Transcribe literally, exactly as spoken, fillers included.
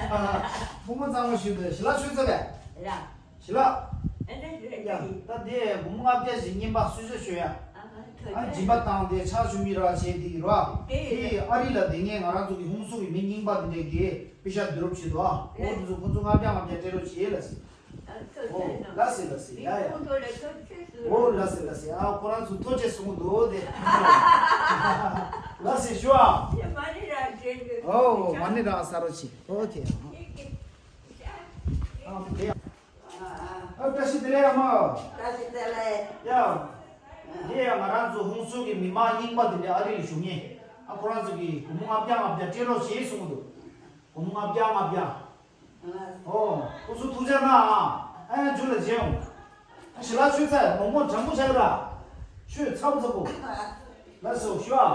ཕུང་པོ་གཙང་མ་ཞུས་ཏེ་ཞི་ལ་ཆོས་ཚ་བས། ར། ཞི་ལ། ཨ་ནི་རེད་ཡ། ད་དེ་སྒོར་མོ་ལྔ་བརྒྱ་ཞིག་རྔན་པ་གསོལ་ཇ་ཞུ་ཡ། ཨ་ཨ་ཐོས་ཨ་རྒྱ་སྦྱིན་པ་བཏང་སྟེ་ཕྱག་ཞུ་མི་ར་བྱེད་དེ་ཡིན་ར། དེ་ཨ་རི་ལ་དེ་ངས་ང་རང་ཚོ་གི་ཧུན་སུར་གི་མི་རྙིང་པ་དེ་འདྲས་ཀྱི་པེ་ཤ་བསྡུ་རུབ་བྱེད་དོ་ཨ། ཨོ་དེ་ཚོ་ཁོ་ཚོ་ལྔ་བརྒྱ་ལྔ་བརྒྱ་སྤྲད་རོགས་བྱེད་ལ་ཟེར། ཨོ་ལ་སེ་ལ་སེ་ཡ་ཡ། ཨོ་ལ་སེ་ལ་སེ་ཨ་ཁོ་རང་ཚོ་ཐོ་ཅེ་སོང་འདུག་དེ། ལ་སེ་ཞུ་ཨ། ཨོ་མ་ཎི་རང་ས་རོ་ཆི་ཨོ་དེ། ཨ་དེ། ཨ་བཀྲ་ཤིས་བདེ་ལེགས་ཨ་མ། བཀྲ་ཤིས་བདེ་ལེགས། ཡ། དེ་ཡང་ང་རང་ཚོ་ཧུན་སུར་གི་མི་མང་རྙིང་པ་དེ་འདྲ་ཨ་རི་ལ་བཞུགས་མཁན། ཨ་ཁོ་རང་ཚོ་གིས་སྒོར་མོ་ལྔ་བརྒྱ་ལྔ་བརྒྱ་སྤྲད་རོགས་བྱེད་གསུངས་འདུག་སྒོར་མོ་ལྔ་བརྒྱ་ལྔ་བརྒྱ། ཨོ། སྐུ་གཟུགས་ཐུགས་རྗེ་གནང་ཨ། ཨ་ཡང་རྒྱུ་ལ་བྱེད་འོང་། ཨ་ཞི་ལ་ཆོས་ཚ་མོག་མོག་གྲང་མོ་ཆགས་ར། ཆོས་ཚ་པོ་ཚ་པོ། ལ་སོ་ཞུ་ཨ།